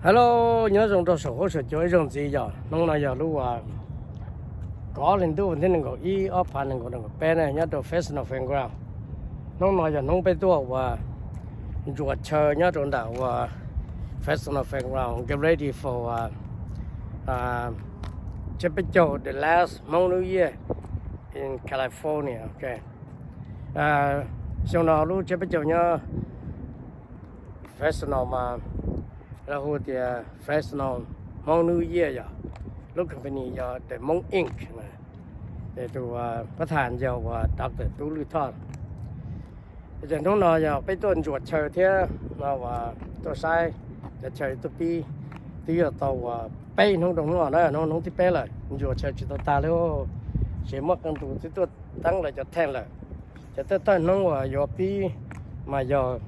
Hello, nyob zoo rau saum huab saum cua ib zaug ntxiv yom. Hnub no yog lub kaum ob hli ntuj, thib nees nkaum ib ob phav nees nkaum nees nkaum peb na, nyob rau Fresno Fairground. Hnub no yog hnub peb tuaj ua ntsuas chaw nyob rau ntawm ua Fresno Fairground, get ready for tsiab peb caug, the last Hmoob New Year in California. Ok, xyoo no lub tsiab peb caug nyob Fresno mas lawv hu tias Fresno Hmoob New Year yom. Lub company yog the Hmoob Inc. Tus pab tham yog ua Doctor Tub Lwj Thoj. Ces hnub no yog peb tuaj ntsuas chaw thiab no ua tuaj saib cov chaw tuaj pib, twb yog tau ua peb hnub rau hnub no na, hnub thib peb lawm, ntsuas chaw tsis tau tag li. Ces muaj qee tus twb tuaj teeb lawv cov theej lawm. Ces tej tag hnub uas yuav pib mas yog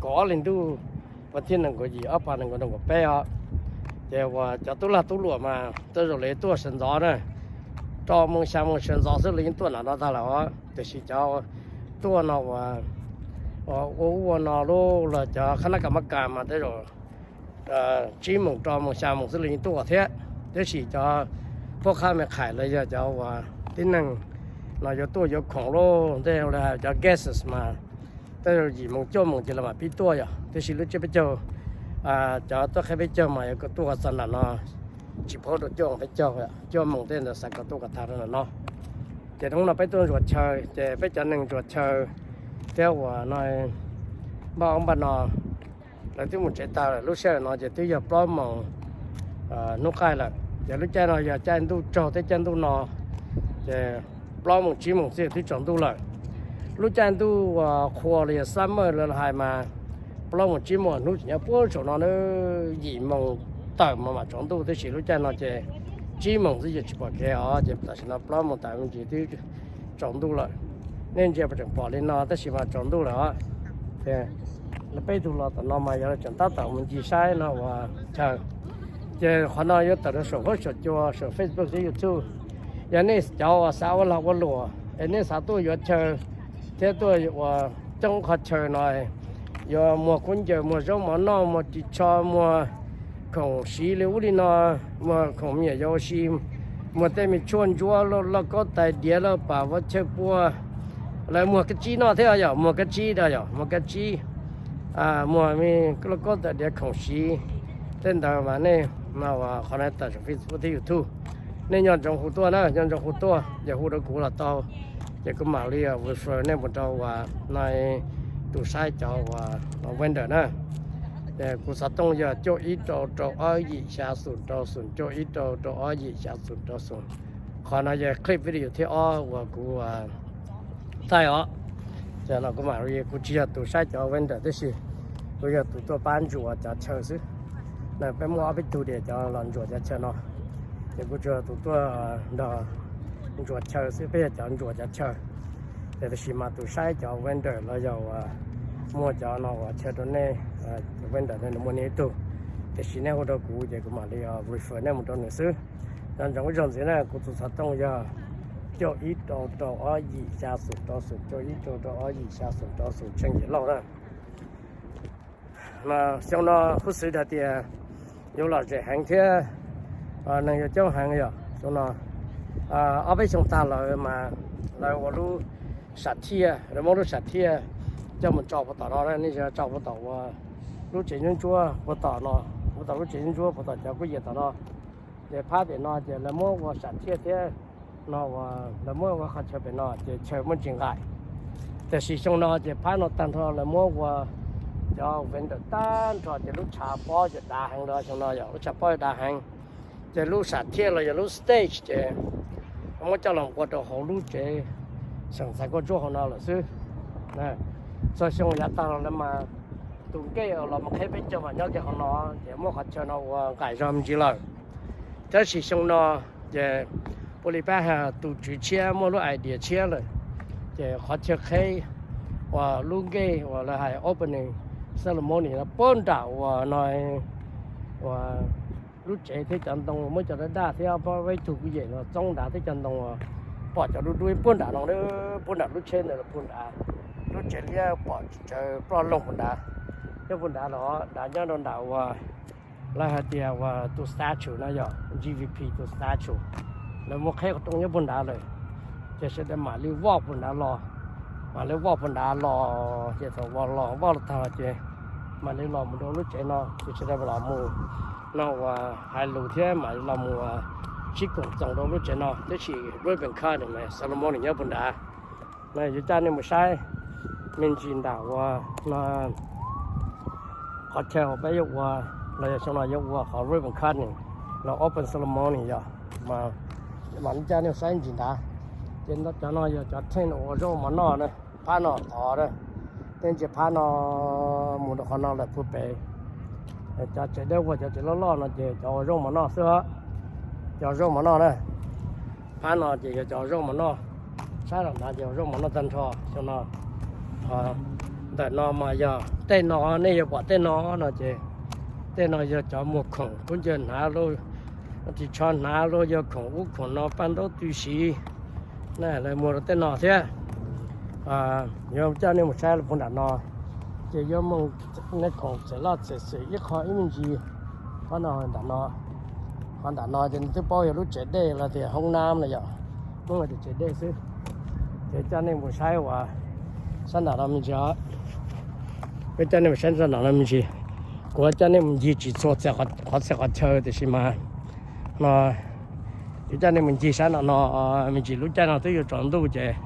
kaum ob hli ntuj, vas thib nees nkaum yim ob phav nees nkaum nees nkaum peb os. Ces uas cov tub lag tub luam mas tej zaum lawv tuaj sawv ntxov na, rau moos xya moos sawv ntxov xwb lawv yeej tuaj nram no tag lawm os. Tiam sis cov tuaj no uas ua ub ua no lub los cov khab nab kas mab kas mas tej zaum tsib moos rau moos xya moos xwb lawv yeej tuaj thiab. Tab sis cov phuaj qhab me qhais los yog cov uas tib neeg no yuav tuaj yuav khoom lub ntej, cov guests mas tej zaum yim moos cuaj moos ces lawv mam pib tuaj yom. Tab sis lub tsiab peb caug cov tuaj qhib peb caug mas yuav kom tuaj kom txog nram no tsis paub rau cuaj moos peb caug, cuaj moos tej ntawd xav kom tuaj kom tag rau nram no. Ces hnub no peb tuaj ntsuas chaw ces peb cov neeg ntsuas chaw thiab uas no npaj ub npaj no, lawv twb mus tsev tag lawm. Lub sij hawm no ces twb yog plaub moos hnub qaij lawm. Ces lub caij no yog caij ntuj tsaug thiab caij ntuj no, ces plaub moos tsib moos xwb twb tsaus ntuj lawm. Lub caij ntuj uas qhua los yog summer lawv hais mas plaub moos tsib moos hnub tseem nyob puag saum no na, yim moos tawm mas mam tsaus ntuj. Tab sis lub caij no ces tsib moos xwb ces tsis pom kev os, ces tam sim no plaub moos tawm me ntsis twb tsaus ntuj lawm. Nej ntsia puas tseem pom li no, tab sis mas tsaus ntuj lawm os. Peb tug los tom no mas yog tseem tab tom mus ncig saib no ua chaw. Ces qhov no yuav tawm rau saum huab saum cua saum Facebook thiab YouTube. Yog nej cov uas xav ua lag ua luam es nej xav tuaj yuav chaw thiab tuaj ua coob qhov chaw no, yuav muag khaub ncaws, muag zaub mov noj, muag ris tsho, muag khoom siv li ub li no, muag khoom me nyuam yaus ua si, muag tej me tshuaj ntsuab, lauj kaub tais diav, lauj pam vov chaw pua, lawv muag kab tsib noj thiab yom, muag kab tsib da yom, muag kab tsib, muag me lauj kaub tais diav khoom siv, tej ntawd mas nej, qhov no tawm saum Facebook thiab YouTube. Nej nco ntsoov hu tuaj na, nco ntsoov hu tuaj, yog hu rau kuv los tau, ces kuv mam li refer nej mus rau uas no tus saib cov uas vendor na. Kuv xov tooj yog cuaj ib rau rau ob yim xya xoom rau xoom, cuaj ib rau rau ob yim xya xoom rau xoom. Qhov no yog clip video thib ob uas kuv thaij os. Ces no kuv mam li, kuv tsis yog tus saib cov vendor tab sis kuv yog tus tuaj pab ntsuas cov chaw xwb. Peb muaj ob peb tug diam cov los ntsuas cov chaw no, ces kuv tsuas yog tus tuaj nrog ntsuas chaw xwb, peb yog cov ntsuas cov chaw. Ces tam sim mas tus saib cov vendor los yog uas muaj cov no uas chaw rau nej, vendor no nws muaj nws ib tug, tiam sis nej hu rau kuv ces kuv mam li refer nej mus rau nws xwb. Nco ntsoov ib zaug ntxiv na, kuv tus xov tooj yog cuaj ib rau rau ob yim xya xoom rau xoom, cuaj ib rau rau ob yim xya xoom rau xoom, Tsheej Yim Lauj na. Xyoo no kuv xav hais tias yuav lom zem heev thiab neeg yuav coob heev yom. Xyoo no ob peb xyoo tag lawm mas lawv ua lub sam thiaj, lawv muab lub sam thiaj coj mus tso puag tom no, nej tso puag tom uas lub tsev ntsuab ntsuab puag tom no, puag tom lub tsev ntsuab ntsuab puag tom cov kuj yem tom no. Ces phab pem no ces lawv muab ua sam thiaj thiab no, lawv muab ua qhov chaw pem no ces chaw muaj ntsis nqaim. Tiam sis xyoo no ces phab no tag nrho lawv muab ua cov vendor tag nrho ces lub tshav pob ces dav heev los xyoo no yog lub tshav pob dav heev. Ces lub sam thiaj los yog lub stage ces muab coj los nqua rau hauv lub tsev xeem ntxhais kuj tsuab hauv no lawm xwb. Txog xyoo yav tag los lawv mas tus nkej los mus qhib peb caug mas nyob kiag hauv no, ces muab qhov chaw no ua nqaim zog me ntsis lawm. Tab sis xyoo no ces ua li pab has tus tswv tshiab muaj lub idea tshiab lawm, ces qhov chaw qhib uas lub nkej uas lawv hais opening ceremony no puag nram uas no uas lub tsev thiab cov ntoo muab cov daj daj thiab ob peb tug kuj yem los txoob nrad thiab cov ntoo uas pom cov dub dub puag nrad no, puag nram lub tsheb ntawd los puag nrad, lub tsev liab pom tsis tsawg ploj loog puag nrad, thiab puag nrad los dav nyob rau nram uas lawv hais tias uas tus statue no yog G V P tus statue, lawv muab qheb qhov rooj nyob puag nrad lawm, ces sawv daws mam li voj puag nrad los, mam li voj puag nrad los, ces thaum voj los voj los tag ces mam li los mus rau lub tsev no, ces sawv daws los mus no uas hais lus thiab mam li los mus sib koom txoos rau lub tsev no, tab sis ribbon cutting ceremony nyob puag nrad. No yuav coj nej mus saib me ntsis nram uas no qhov chaw uas peb yuav ua, los yog xyoo no yuav ua qhov ribbon cutting los open ceremony yog, mas mam li coj nej saib ntsis nrad. Ces cov no yog cov tent ua zaub mov noj na, phab no tod na, tej ntsis phab no mus rau qhov no lawm puag pem. Cov tsev dawb vog cov tsev loj loj no ces cov ua zaub mov noj xwb, cov zaub mov noj na. Phab no ces yog cov zaub mov noj, sab nram no ces zaub mov noj tag nrho xyoo no. Ntawm no mas yog tej no nej yuav pom tej no no ces tej no yog cov muag khoom kub ncaws hnav lauj, ris tsho hnav lauj, yog khoom ub khoom no paj ntaub tw siv na, lawv muag rau tej no thiab. Yuav coj nej mus saib puag nram no, ces yuav mus nej khoom txham loj txham xwm ib qho ib me ntsis. Qhov no nram no, qhov nram no ces nws twb paub yog lub tsev dej los tias hoob nam no yom, muab tias tsev dej xwb. Ces coj nej mus saib uas sab nram no me ntsis os. Peb coj nej mus saib sab nram no me ntsis. Kuv coj nej mus ncig tsis txhua qhov txhia qhov chaw tiam sis mas no yuav coj nej mus ncig sab nram no me ntsis. Lub caij no twb yuav tsaus ntuj ces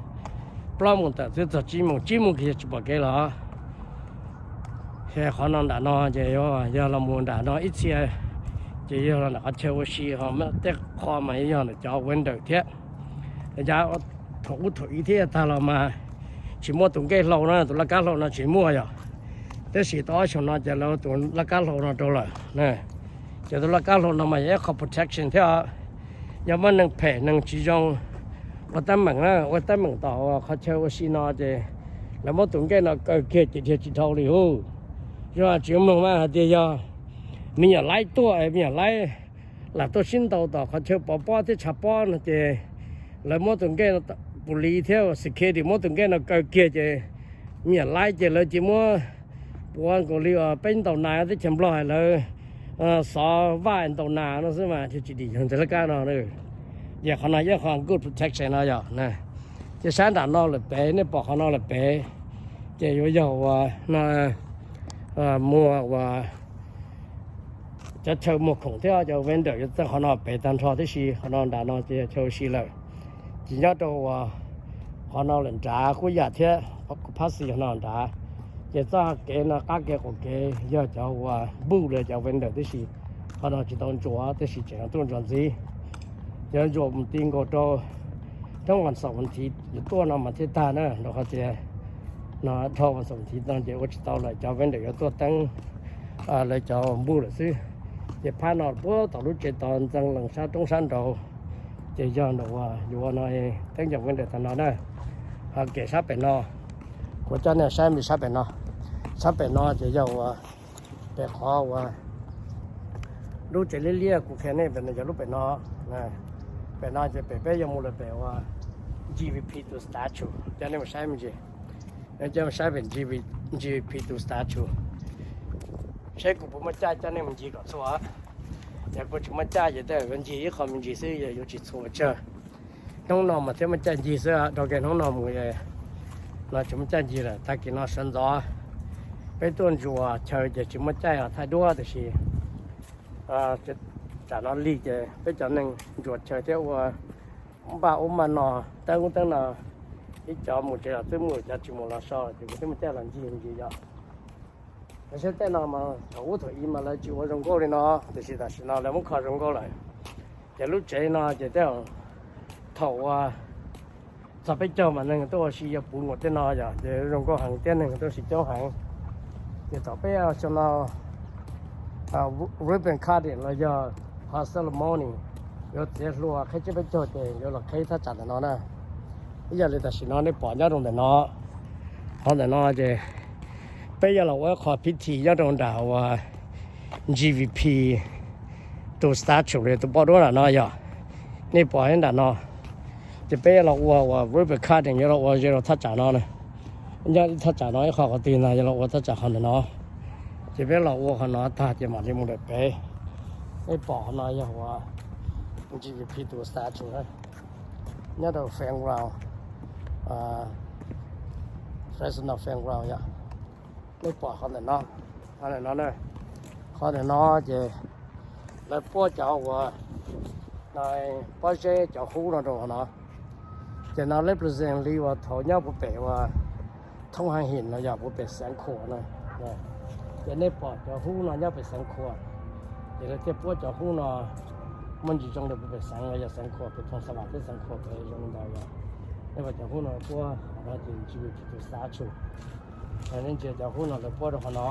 plaub moos tawm twb txog tsib moos, tsib moos kiag yog tsis pom kev los. Ces qhov no nram no ces yog los mus nram no ib txhia, ces yog los nram qhov chaw ua si ho tej qho mas yog ntawm cov window thiab. Yav thaum ub thaum i thiab tag los mas tsis muaj tus nkej hlau no, tus laj kab hlau no tsis muaj yom. Tab sis tau ob xyoos no ces lawv tus laj kab hlau no rau lawm. Ces tus laj kab hlau no mas yog ib qho protection thiab. Yog muaj neeg phem neeg tsis zoo ua teeb meem na, ua teeb meem tom qhov chaw ua si no ces lawv muab tus nkej no kaw kiag ces dhia tsis dhau li hu. Yog tsis mloog mas hais tias yog me nyuam laib tuaj, me nyuam laib lam tuaj sib ntaus tom qhov chaw pov pob thiab tshav pob no ces lawv muab tus nkej no, pus lis thiab security muab tus nkej no kaw kiag ces me nyuam laib ces lawv cia muab puav nkaus li peb ntaus nas teb chaws Nplog hais lawv xov vaj ntaus nas no xwb mas tsis dim yog ntawm laj kab no. Ces qhov no yog qhov good protection no yog. Ces sab nram no lawm pem, nej pom qhov no lawm pem, ces yuav yog uas no muag uas cov chaw muag khoom thiab cov vendor yuav txog qhov no pem tag nrho tib si. Qhov no nram no ces yog chaw ua si lawm. Ces nyob rau uas qhov no lawm nrad kuj yam thiab, kuv phab xis qhov no nrad. Ces txoj kev no qab kev qaum kev yog cov uas npuj los cov vendor tib si. Qhov no tsis tau ntsuas tab sis tseem tuaj ntsuas ntxiv. Ces ntsuas mus ti nkaus rau thoob vas xaum vas thiv yuav tuaj no mas thiaj tag na, rau qhov tias no dhau vas xaum vas thiv no ces ua tsis tau lawm, cov vendor yuav tuaj teeb lawv cov npuj lawm xwb. Ces phab no puag tom lub tsev tod ntxeev lees sab roob sab nraud, ces yog ntawm uas yuav no teeb cov vendor tag no na. Ho kem sab pem no, kuv coj nej saib me sab pem no. Sab pem no ces yog uas pem qhov uas lub tsev liab liab kuv qhia nej pem no yog lub pem no. Pem no ces pem peb yuav mus lawm pem uas G V P tus statue, coj nej mus saib me ntsis. Coj mus saib pem G V P tus statue, saib kuv puas muaj caij coj nej mus ncig kom txhua. Yog kuv tsis muaj caij ces tej zaum yuav ncig ib qho me ntsis xwb, yog yuav tsis txhua tsawg. Hnub no mas thiaj muaj caij ncig xwb, dhau kiag hnub no mus no tsis muaj caij ncig lawm. Tag kis no sawv ntxov peb tuaj ntsuas chaw ces tsis muaj caij thaij duab, tiam sis tsam no lig ces peb cov neeg ntsuas chaw thiab ua npaj ub npaj no, teeb ub teeb no, ib cov mus tsev los twb mus, cov tsis mus los so, ces kuv twb muaj caij los ncig ncig yom. Lawv saib tej no mas thaum ub thaum i mas lawv tsis ua zoo nkauj li no, tiam sis tam sim no lawv muab kho zoo nkauj lawm. Ces lub tsev no ces tej zaum thaum uas txog peb caug mas neeg tuaj ua si yog puv nkaus tej no yom, ces zoo nkauj heev thiab neeg tuaj ua si coob heev. Ces thaum peb xyoo no ribbon cutting los yog qhov ceremony yuav txiav hlua qhib tsiab peb caug ces yuav los qhib thaj tsam ntawm no na. Ib yam li tam sim no nej pom nyob rau ntawm no, qhov ntawm no ces peb yuav los ua ib qho phib thi nyob rau nram uas G V P tus statue li tus poj duab nram no yog, nej pom nram no. Ces peb yuav los ua uas ribbon cutting yuav los ua ze rau thaj tsam no na. Nyob thaj tsam no ib qho qhov twg no yuav los ua thaj tsam qhov ntawm no. Ces peb los ua qhov no tag ces mam li mus lawm pem. Nej pom qhov no yog uas G V P tus statue na, nyob rau Fairground, Fresno Fairground yom. Nej pom qhov ntawm no, qhov ntawm no na, qhov ntawm no ces lawv puab cov uas pob zeb cov hub no rau qhov no. Ces no represent li uas thaum nyob puag pem uas Thoob Haj Him no yog puag pem Xeev Khuam na. Ces nej pom cov hub no nyob pem Xeev Khuam, ces lawv thiaj puab cov hub no muaj ntsis zoo li puag pem Xeev, yog Xeev Khuam pem Thooj Xa Vam thiab Xeev Khuam pem zoo li ntawd yom. Nej pom cov hub no puab qhov no ces G V P tus statue. Nej ntsia cov hub no lawv puab rau qhov no,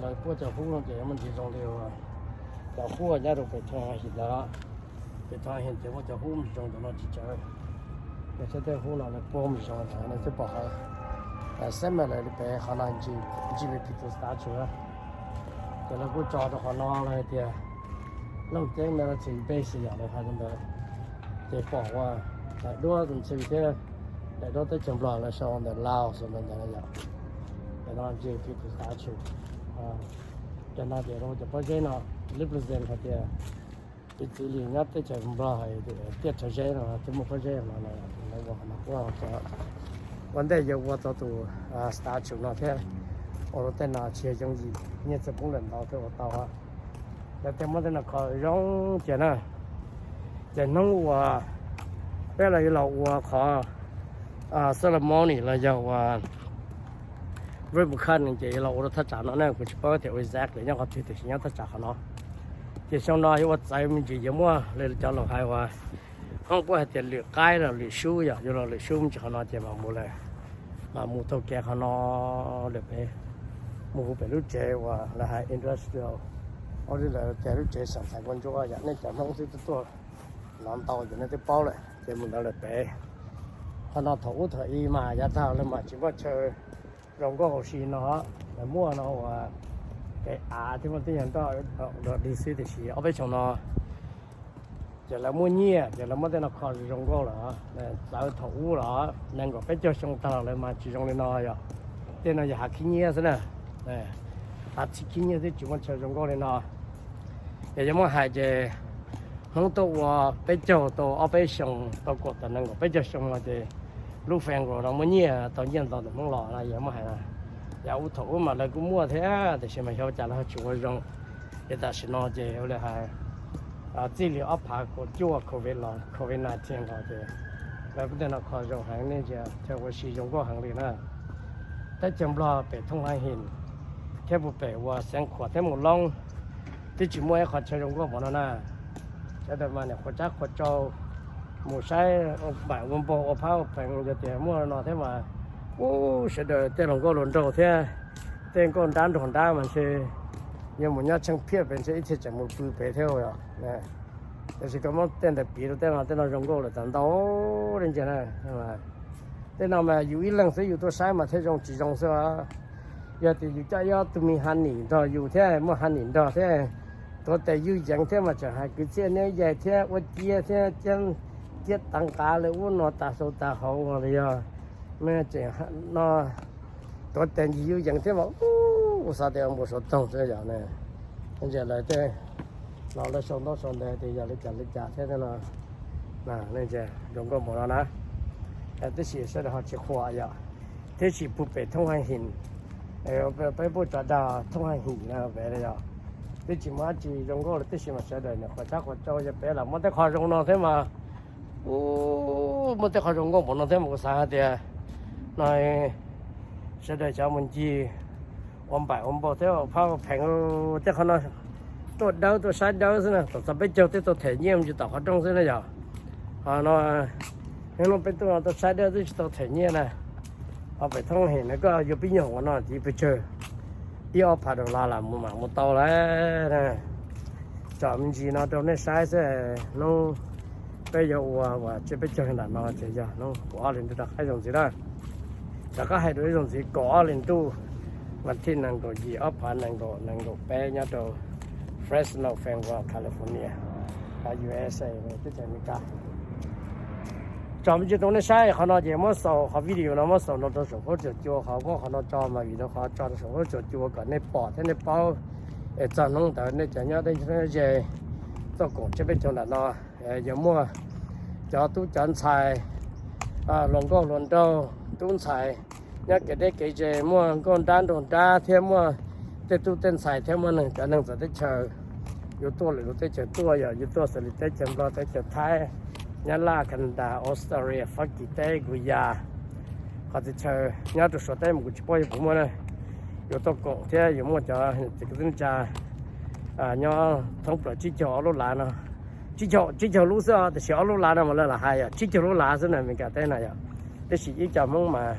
lawv puab cov hub no ces muaj ntsis zoo li cov hub nyob rau pem Thoob Haj Him ntawd. Pem Thoob Haj Him ces muaj cov hub ntsis zoo cov no tsis tsawg. Ces tej hub no lawv puab ntsis zoo ntawd nej twb pom qhov similar li pem qhov no G V P tus statue. Ces lawv kuj tso rau qhov no lawv hais tias Looj Ceeb military base yom, lawv hais li ntawd. Ces pom uas daim duab tus ntxhw thiab daim duab teb chaws Nplog lawv sau ntawm Laos ntawd ntawd yom. Ces no G V P tus statue. Cov no ces cov pob zeb no represent hais tias piv txwv li nyob teb chaws Nplog tiaj rhawv zeb no twb muaj pob zeb no, lawv ua qhov no ua ntej yuav ua tau tus statue no thiab ua rau tej no tsis yooj yim, nyiaj txiag poob lawm ntau thiaj ua tau. Lawv thiaj muab tej no kho zoo tiag na. Ces hnub uas peb los yuav los ua qhov ceremony los yog uas ribbon cutting ces yuav los ua rau thaj tsam no na, kuv tsis paub tias ua exactly nyob qhov twg tiam sis nyob thaj tsam qhov no. Ces xyoo no yuav ua txawv me ntsis yuav muaj li cov laus hais uas Hmoob puab hais tias lwm qaib los lwm sub yom, yuav los lwm sub me ntsis qhov no ces mam mus lawm, mam mus taug kev qhov no lawm pem, mus huv pem lub tsev uas lawv hais industrial, ua li lawv tias lub tsev xeem Xaiv Kuab Ntsuab yom, nej cov Hmoob twb tuaj nov ntau ces nej twb paub lawm ces mus ntawd lawm pem. Qhov no thaum ub thaum i mas yav tag lawv mas tsis muaj chaw zoo nkauj huv si no, lawv muaj no uas kev av thiab muaj tib yog nroj dig xwb tiam sis ob peb xyoos no ces lawv muaj nyiaj ces lawv muab tej no kho zoo nkauj lawm. Txawv thaum ub los nees nkaum peb caug xyoo tag los lawv mas tsis zoo li no yom. Tej no yog hav khib nyiab xwb na, hav khib nyiab twb tsis muaj chaw zoo nkauj li no. Yog yuav muab hais ces Hmoob tuaj ua peb caug tau ob peb xyoos tau kom tau nees nkaum peb caug xyoo no ces lub Fairground no muaj nyiaj tau nyiaj ntau ntawm Hmoob los no yog muab hais na. Yog ub thaum ub mas lawv kuj muaj thiab tiam sis mas xyov cas lawv ho tsis ua zoo. Ces tam sim no ces ua li hais txij li ob phav kaum cuaj Covid los Covid nineteen los ces lawv tej no kho zoo heev ne, chaw ua si zoo nkauj heev li na. Teb chaws Nplog pem Thoob Haj Him thiab puag pem uas Xeev Khuam thiab Mus Loob twb tsis muaj ib qho chaw zoo nkauj npaum no na. Sawv daws mas niam qhuav tsab qhuav tsau mus saib npaim ua npaug ua phab ua pheev, yog tias muaj no thiab mas ub sawv daws tej hluas nkauj hluas nraug thiab tej nkauj nrab nraug nrab mas ntshe yuav mus nyob tsheej phiaj pem ntshe ib txhia tseem mus pw pem thiab os. Tiam sis koj muab tej ntawd piv rau tej no, tej no zoo nkauj lawm tas ntau li ntsia na. Tej no mas yus ib leeg xwb yus tuaj saib mas thiaj zoo tsis zoo xwb. Yog tias yus coj ib ob tug me honey nrog yus thiab muaj honey nrog thiab, tuav tes ywj yeev thiab mas tseem hais kwv txhiaj neb yaig thiab ua ciab thiab ciab tav nqav li ub no tas sau tas hauv los yog tseem no tuav tes ywj yeev thiab mas ub xav tias npau suav toog xwb yom. Ntsia lawv tej no lawv sau ntaub sau ntawv tias yog li cas li cas thiab no, zoo nkauj npaum no na. Tab sis sawv daws ho tsis qhuas yom, tab sis puag pem Thoob Haj Him, peb puag tso dag Thoob Haj Him no pem yom, twb tsis muaj dab tsi zoo nkauj li tab sis mas sawv daws niam qhuav tsab qhuav tsau yog pem los muaj tej qho zoo no thiab mas ub muaj tej qho zoo nkauj npaum no thiab mas kuv xav hais tias no sawv daws cov mus ncig ua npaim ua npaug thiab ua phab ua pheev tej qho no tuaj dawb tuaj saib dawb xwb na, tom txog peb caug twb tau them nyiaj me ntsis tom qhov rooj xwb na yom. Ho no hnub no peb tuaj no tuaj saib dawb twb tsis tau them nyiaj na. Ho pem Thoob Haj Him no koj yuav pib nyuag ua no tiv pes tsawg ib ob phav dollar los mus mam mus tau lawm. Tsom me ntsis no rau nej saib xwb. Hnub peb yuav ua uas tsiab peb caug nram no ces yog hnub kaum ob hli ntuj rov qab ib zaug ntxiv na. Rov qab hais dua ib zaug ntxiv, kaum ob hli ntuj, vas thib nees nkaum yim ob phav nees nkaum nees nkaum peb nyob rau Fresno Fairgrounds, California, U S A, teb chaws Amelikas. Tsom me ntsis rau nej saib, qhov no ces muab xaus, qhov video no muab xaus no rau saum huab cua, qhov muab qhov no tso mas vim rau qhov tso rau saum huab cua kom nej pom thiab nej paub Es txog hnub ntawd nej cov nyob deb ze tuaj koom tsiab peb caug nram no, yuav muaj cov tub cov ntxhais, hluas nkauj hluas nraug, tub ntxhais nyob kev deb kev ze, muaj nkauj nrab nraug nrab thiab muaj tej tub tej ntxhais thiab muaj neeg cov neeg txawv teb chaws yuav tuaj lwm lub teb chaws tuaj, yog yuav tuaj xws li teb chaws Nplog, teb chaws Thaib, Nyab Laj, Canada, Australia, Fab Kis teb, Kuv Yas, qhov txhia chaw nyob rau Suav teb mas kuv tsis paub yog puas muaj na, yuav tuaj koom thiab yuav muaj cov txiv kwv tij neej tsa nyob thoob plaws tsib caug ob lub lav no. Tsib caug, tsib caug lub xwb os, tiam sis ob lub lav no mas lawv lam hais yog tsib caug lub lav xwb na, Amelikas teb na yom. Tab sis ib co Hmoob mas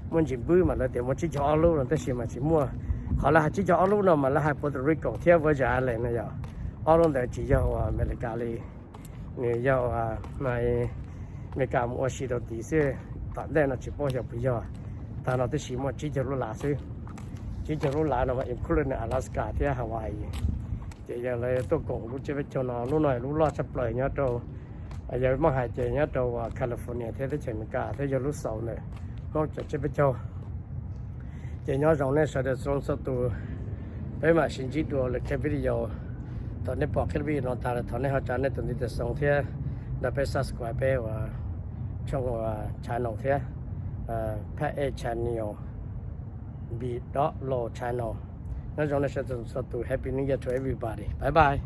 muaj ntsis npwb mas lawv tias muaj tsib caug ob lub no, tab sis mas tsis muaj. Qhov lawv hais tsib caug ob lub no mas lawv hais Puerto Rico thiab Virgin Islands no yom. Ob lub ntawd tsis yog uas Amelikas li, nws yog uas Amelikas mus ua si rau tid xwb. Tom ntej no tsis paub xyov puas yog tag no, tab sis muaj tsib caug lub lav xwb. Tsib caug lub lav no mas include Alaska thiab Hawaii. Ces yog lawv tuaj koom lub tsiab peb caug no, lub no lub loj tshaj plaws nyob rau, yog muab hais ces nyob rau California thiab teb chaws Amelikas thiab yog lub xaus ntawm Hmoob cov tsiab peb caug. Ces nyob zoo nej sawv daws txhua leej txhua tus, peb mam sib ntsib dua lwm clip video. Thaum nej pom clip video no tas lawm thov nej ho tsa nej tus ntiv tes xoo thiab nrog peb subscribe peb uas tshooj uas channel thiab, Pab Ej Channel, Npis Dob Los Channel. Nyob zoo nej sawv daws txhua tus, Happy New Year to everybody, bye bye.